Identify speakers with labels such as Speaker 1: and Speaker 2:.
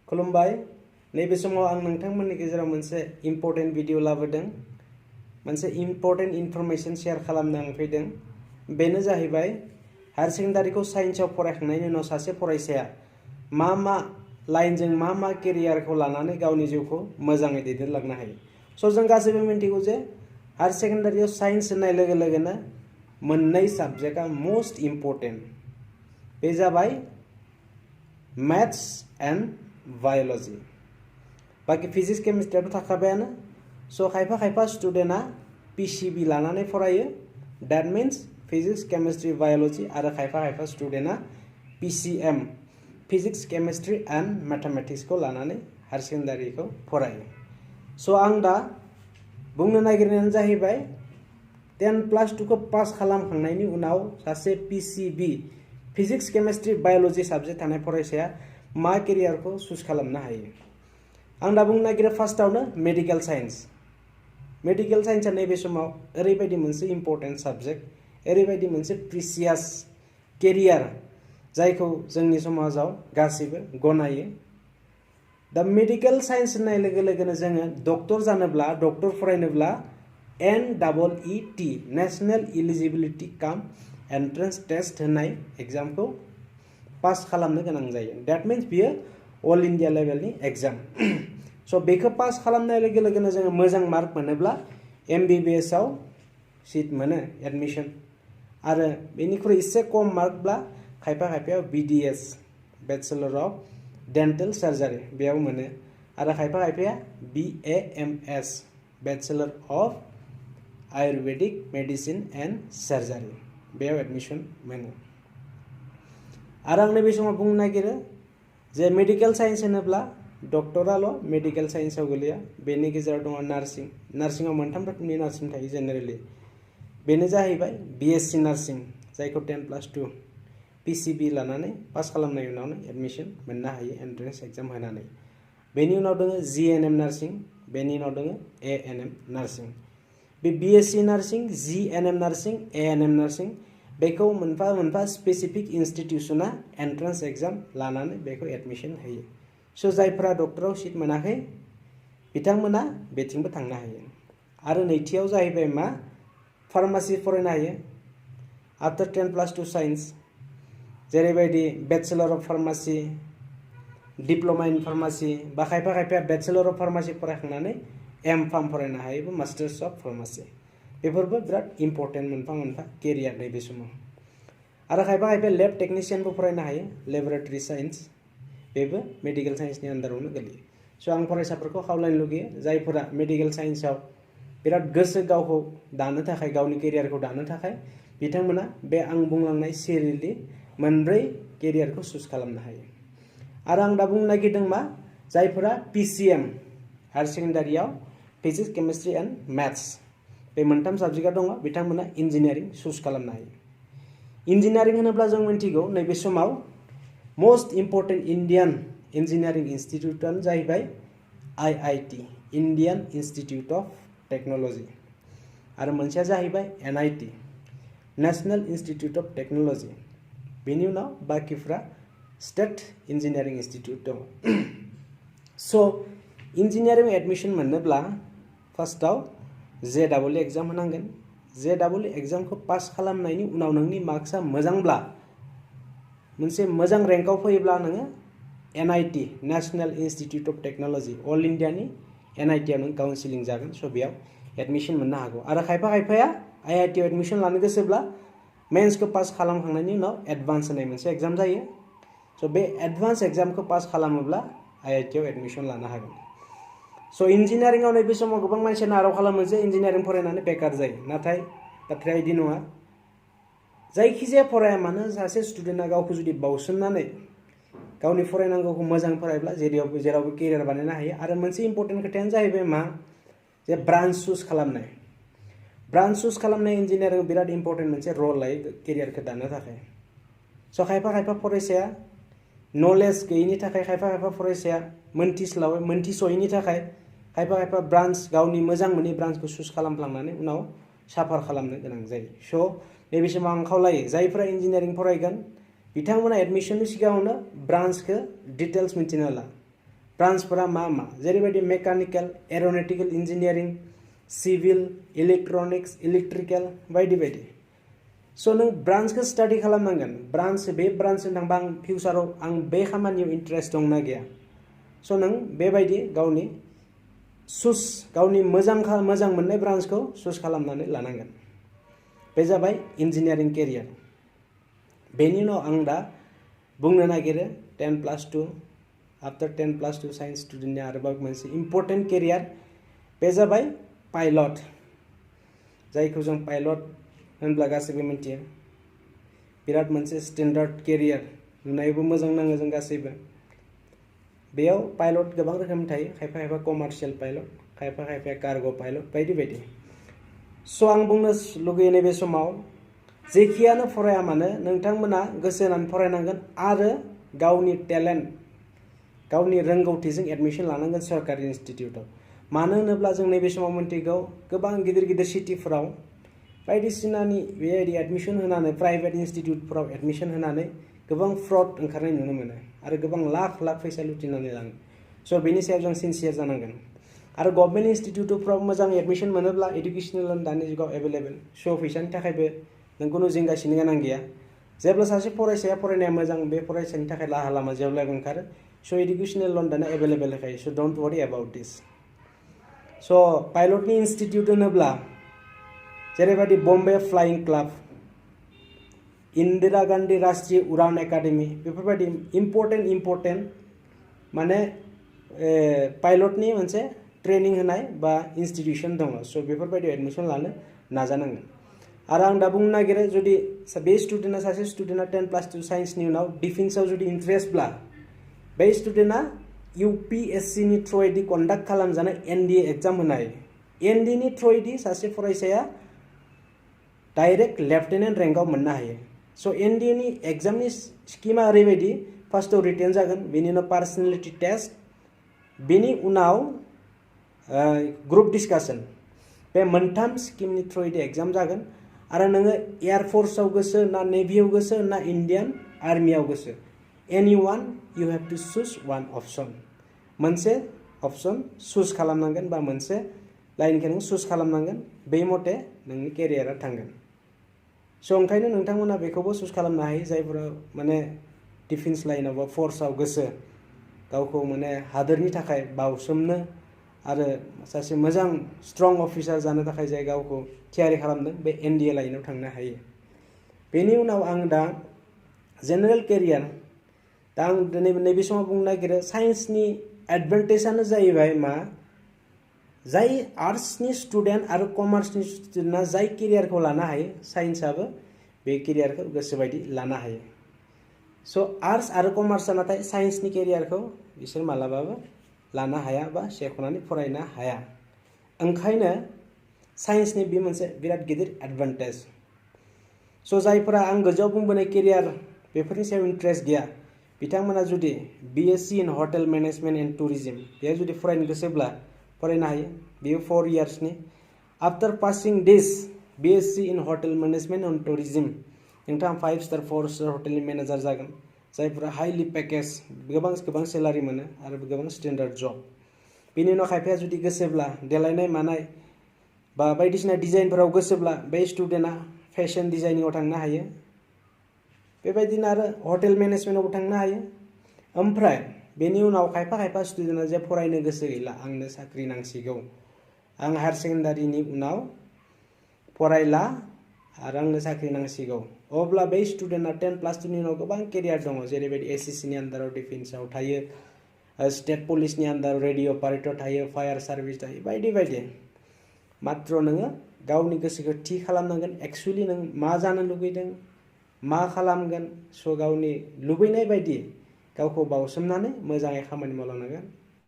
Speaker 1: खुलुमबाय नैबे समाव आं नोंथांमोननि गेजेराव मोनसे इम्पोर्टेन्ट भिडिअ लाबोदों मोनसे इम्पोर्टेन्ट इनफरमेशन शेयार खालामनो आं फैदों बेनो जाहैबाय हायर सेकेन्डारिखौ साइन्सआव फरायखांनायनि उनाव सासे फरायसाया मा लाइनजों मा केरियारखौ लानानै गावनि जिउखौ मोजाङै दैदेनलांनो हायो स' जों गासैबो मिन्थिगौ जे हायर सेकेन्डारियाव साइन्स होननाय लोगो लोगोनो मोननै साबजेक्टआ मोस्ट इम्पोर्टेन्ट बे जाबाय मैथ्स एंड बायोलॉजी बाकी फिजिक्स केमिस्ट्रियाथ' थाखाबायानो स' खायफा स्टुडेन्टआ पीसीबी लानानै फरायो that means physics chemistry biology आरो खायफा स्टुडेन्टआ पीसीएम फिजिक्स केमिस्ट्रि एंड मैथमेटिक्सखौ लानानै हायर सेकेन्डारिखौ फरायो स' आं दा बुंनो नागिरनायानो जाहैबाय 10+2 को पास खालामखांनायनि उनाव सासे PCB physics chemistry biology subject थानाय फरायसाया मा केरियारखौ चुज खालामनो हायो आं दा बुंनो नागिरो फार्स्टआवनो मेडिकल साइन्सआ नैबे समाव ओरैबायदि मोनसे इम्पोर्टेन्ट सब्जेक्ट ओरैबायदि मोनसे प्रिसियास केरियार जायखौ जोंनि समाजाव गासैबो गनायो दा मेडिकल साइन्स होननाय लोगो लोगोनो जोङो डक्टर फरायनोब्ला NEET नेशनल इलिजिबिलिटि काम एन्ट्रेन्स टेस्ट होननाय एग्जामखौ पास खालामनो गोनां जायो दैट मीन्स बियो ऑल इंडिया लेवलनि एग्जाम स' बेखौ पास खालामनाय लोगो लोगोनो जोङो मोजां मार्क मोनोब्ला MBBS आव सीट मोनो एडमिशन आरो बेनिख्रुइ एसे खम मार्कब्ला खायफाया BDS bachelor of dental surgery बेयाव मोनो आरो खायफाया BAMS bachelor of Ayurvedic medicine and surgery बेयाव एडमिशन मोनो आरो आं नैबे समाव बुंनो नागिरो जे मेडिकल साइन्स होनोब्ला डक्टराल' मेडिकल साइन्सआव गोलैया बेनि गेजेराव दङ नार्सिंआव मोनथाम रोखोमनि नार्सिं थायो जेनेरेलि बेनो जाहैबाय BSc नार्सिं जायखौ 10+2 पीसीबी लानानै पास खालामनायनि उनावनो एडमिशन मोननो हायो एन्ट्रेन्स एग्जाम होनानै बेनि उनाव दङ GNM नार्सिं बेनि उनाव दङ ANM नार्सिं बे BSc nursing GNM nursing ANM nursing बेखौ मोनफा स्पेसिफिक इन्स्टिट्यूशना एन्ट्रेन्स एग्जाम लानानै बेखौ एडमिशन होयो स' जायफोरा डक्टराव सीट मोनाखै बिथांमोना बेथिंबो थांनो हायो आरो नैथियाव जाहैबाय मा फार्मासि फरायनो हायो आफ्टर 10+2 साइन्स जेरैबायदि bachelor of pharmacy diploma in pharmacy बा खायफा बैचलर ऑफ फार्मासि फरायखांनानै M.Pharm फरायनो हायो मास्टार्स ऑफ फार्मासि बेफोरबो बिराद इम्पोर्टेन्ट मोनफा केरियार नैबे समाव आरो खायफा लेब टेक्निशियानबो फरायनो हायो लेबरेटरी साइन्स बेबो मेडिकल साइन्सनि आन्दारावनो गोलैयो स' आं फरायसाफोरखौ खावलायनो लुगैयो जायफोरा मेडिकल साइन्सआव बिराद गोसो गावखौ दानो थाखाय गावनि केरियारखौ दानो थाखाय बिथांमोना बे आं बुंलांनाय सिरियेलनि मोनब्रै केरियारखौ चुज खालामनो हायो आरो आं दा बुंनो नागिरदों मा जायफोरा PCM हायर सेकेन्डारियाव फिजिक्स केमिस्ट्रि एंड मैथ्स बे मोनथाम साबजेक्टआ दङ बिथांमोना इन्जिनियारिं चुज खालामनो हायो इन्जिनियारिं होनोब्ला जों मिन्थिगौ नैबे समाव मोस्ट इम्पोर्टेन्ट इन्डियान इन्जिनियारिं इन्स्टिट्यूटआनो जाहैबाय IIT Indian institute of technology आरो मोनसेया जाहैबाय NIT national institute of technology बेनि उनाव बाकिफ्रा स्टेट इन्जिनियारिं इन्स्टिट्यूट दङ स' इन्जिनियारिं एडमिशन मोनोब्ला फार्स्टआव JEE एग्जाम होनांगोन JEE एग्जामखौ पास खालामनायनि उनाव नोंनि मार्क्सआ मोजांब्ला मोनसे मोजां रेंकआव फैयोब्ला नोङो NIT national institute of technology all इंडियानि NIT आव नों काउन्सिलिं जागोन स' बेयाव एडमिशन मोननो हागौ आरो खायफाया IIT आव एडमिशन लानो गोसोब्ला मेन्सखौ पास खालामखांनायनि उनाव एडभान्स होनाय मोनसे एग्जाम जायो स' बे एडभान्स एग्जामखौ पास खालामोब्ला IIT आव एडमिशन लानो हागोन स' इन्जिनियारिंआव नैबे समाव गोबां मानसियानो आराव खालामो जे इन्जिनियारिं फरायनानै बेकार जायो नाथाय बाथ्राया बिदि नङा जायखिजाया फराया मानो सासे स्टुडेन्टआ गावखौ जुदि बावसोमनानै गावनि फरायनांगौखौ मोजां फरायब्ला जेरावबो केरियार बानायनो हायो आरो मोनसे इम्पोर्टेन्ट खोथायानो जाहैबाय मा जे ब्रान्च चुज खालामनाय इन्जिनियारिंआव बिराद इम्पोर्टेन्ट मोनसे रल लायो केरियारखौ दानो थाखाय स' खायफा फरायसाया नलेज गैयिनि थाखाय खायफा फरायसाया मोनथिस'यैनि थाखाय खायफा ब्रान्च गावनि मोजां मोनै ब्रान्चखौ चुज खालामफ्लांनानै उनाव साफार खालामनो गोनां जायो स' नैबे समाव आं खावलायो जायफोरा इन्जिनियारिं फरायगोन बिथांमोना एडमिशननि सिगाङावनो ब्रान्चखौ डिटेल्स मिन्थिना ला ब्रान्चफोरा मा मा जेरैबायदि mechanical aeronautical engineering civil electronics electrical बायदि बायदि स' नों ब्रान्चखौ स्टाडि खालामनांगोन बे ब्रान्चजों थांबा आं फिउचाराव आं बे खामानियाव इन्टारेस्ट दंना गैया स' नों बेबायदि गावनि मोजां मोननाय ब्रान्चखौ चुज खालामनानै लानांगोन बे जाबाय इन्जिनियारिं केरियार बेनि उनाव आं दा बुंनो नागिरो 10+2 आफ्टर 10+2 साइन्स स्टुडेन्टनि आरोबाव मोनसे इम्पर्टेन्ट केरियार बे जाबाय पाइलट जायखौ जों पाइलट होनब्ला गासैबो मिथियो बिराद मोनसे स्टेन्डार्ड केरियार नुनायावबो मोजां नाङो जों गासैबो बेयाव पाइलट गोबां रोखोमनि थायो खायफा कमार्शियेल पाइलट खायफा कार्गो पाइलट बायदि बायदि स' आं बुंनो लुगैयो नैबे समाव जेखियानो फराया मानो नोंथांमोना गोसो होनानै फरायनांगोन आरो गावनि टेलेन्ट गावनि रोंगौथिजों एडमिशन लानांगोन सरकारि इनस्टिट्यूटआव मानो होनोब्ला जों नैबे समाव मिन्थिगौ गोबां गिदिर सिटिफोराव बायदिसिनानि बेबायदि एडमिशन होनानै प्राइभेट इनस्टिट्यूटफोराव एडमिशन होनानै गोबां फ्रड ओंखारनाय नुनो मोनो आरो गोबां लाख फैसा लुटिनानै लाङो स' बेनि सायाव जों सिनसियार जानांगोन आरो गभर्नमेन्ट इनस्टिट्यूटफ्राव मोजां एडमिशन मोनोब्ला एडुकेशनेल लोन दानि जुगाव एभेलेबल स' फैसानि थाखायबो नों खुनु जिंगा सिनो गोनां गैया जेब्ला सासे फरायसाया फरायनाया मोजां बे फरायसानि थाखाय राहा लामा जेब्लाबो ओंखारो स' एडुकेशनेल लोन दाना एभेलेबल होखायो स' डोन्ट वरी एबाउट दिस स' पाइलटनि इनस्टिट्यूट होनोब्ला जेरैबायदि बम्बे फ्लाइंग क्लाब इंदिरा गांधी राष्ट्रीय उड़ान एकाडेमी बेफोरबायदि इम्पर्टेन्ट माने पाइलटनि मोनसे ट्रेनिं होनाय बा इनस्टिट्यूशन दङ स' बेफोरबायदि एडमिशन लानो नाजानांगोन आरो आं दा बुंनो नागिरो जुदि बे सासे स्टुडेन्टआ 10+2 साइन्सनि उनाव डिफेन्सआव जुदि इन्ट्रेस्टब्ला बे स्टुडेन्टआ UPSCनि थ्रुयैदि कन्डाक्ट खालामजानाय NDA एग्जाम होनो हायो NDAनि थ्रुयैदि सासे फरायसाया डाइरेक्ट लेफ्टेनेन्ट रेंकआव मोननो हायो स' NDAनि एग्जामनि स्किमा ओरैबायदि फार्स्टआव रिटेन जागोन बेनि उनाव पार्सनेलिटि टेस्ट बेनि उनाव ग्रुप डिस्कासन बे मोनथाम स्किमनि थ्रुयैदि एग्जाम जागोन आरो नोङो एयारफोर्सआव गोसो ना नेभियाव गोसो ना इन्डियान आर्मियाव गोसो anyone you have to choose one option मोनसे अपसन चुज खालामनांगोन बा मोनसे लाइनखौ नों चुज खालामनांगोन बे मथे नोंनि केरियारा थांगोन स' ओंखायनो नोंथांमोना बेखौबो चुज खालामनो हायो जायफोरा माने डिफेन्स लाइनाव बा फर्सआव गोसो गावखौ माने हादोरनि थाखाय बावसोमनो आरो सासे मोजां स्ट्रं अफिसार जानो थाखाय जाय गावखौ थियारि खालामदों बे NDA लाइनाव थांनो हायो बेनि उनाव आं दा जेनेरेल केरियार दा आं नैबे समाव बुंनो नागिरो साइन्सनि एडभान्टेजआनो जाहैबाय मा जाय आर्ट्सनि स्टुडेन्ट आरो कमार्सनि स्टुडेन्टआ जाय केरियारखौ लानो हायो साइन्सआबो बे केरियारखौ गोसोबायदि लानो हायो स' आर्ट्स आरो कमार्सआ नाथाय साइन्सनि केरियारखौ बिसोर मालाबाबो लानो हाया बा सेख'नानै फरायनो हाया ओंखायनो साइन्सनि बे मोनसे बिराद गिदिर एडभान्टेज स' जायफोरा आं गोजौआव बुंबोनाय केरियार बेफोरनि सायाव इन्ट्रेस्ट गैया बिथांमोना जुदि BSc in hotel management and tourism बेयाव जुदि फरायनो गोसोब्ला फरायनो हायो बेयो 4 इयार्सनि after passing this BSc in hotel management and tourism नोंथाङा 5 स्टार 4 स्टार हटेलनि मेनेजार जागोन जायफोरा हाइलि पेकेज गोबां सेलारि मोनो आरो गोबां स्टेन्डार्ड जब बेनि उनाव खायफाया जुदि गोसोब्ला देलायनाय मानाय बा बायदिसिना डिजाइनफोराव गोसोब्ला बे स्टुडेन्टआ फेशन डिजाइनिंआव थांनो हायो बेबायदिनो आरो हटेल मेनेजमेन्टआवबो थांनो हायो ओमफ्राय बेनि उनाव खायफा स्टुडेन्टआ जे फरायनो गोसो गैला आंनो साख्रि नांसिगौ आं हायार सेकेन्डारिनि उनाव फरायला आरो आंनो साख्रि नांसिगौ अब्ला बे स्टुडेन्टआ 10+2 नि उनाव गोबां केरियार दङ जेरैबायदि SSCनि आन्दाराव डिफेन्सआव थायो स्टेट पुलिसनि आन्दाराव रेडिअ अपारेटर थायो फायार सार्भिस थायो बायदि मात्र नोङो गावनि गोसोखौ थि खालामनांगोन एक्सुवेलि नों मा जानो लुगैदों मा खालामगोन स' गावनि लुबैनाय बायदि गावखौ बावसोमनानै मोजाङै खामानि मावलांनांगोन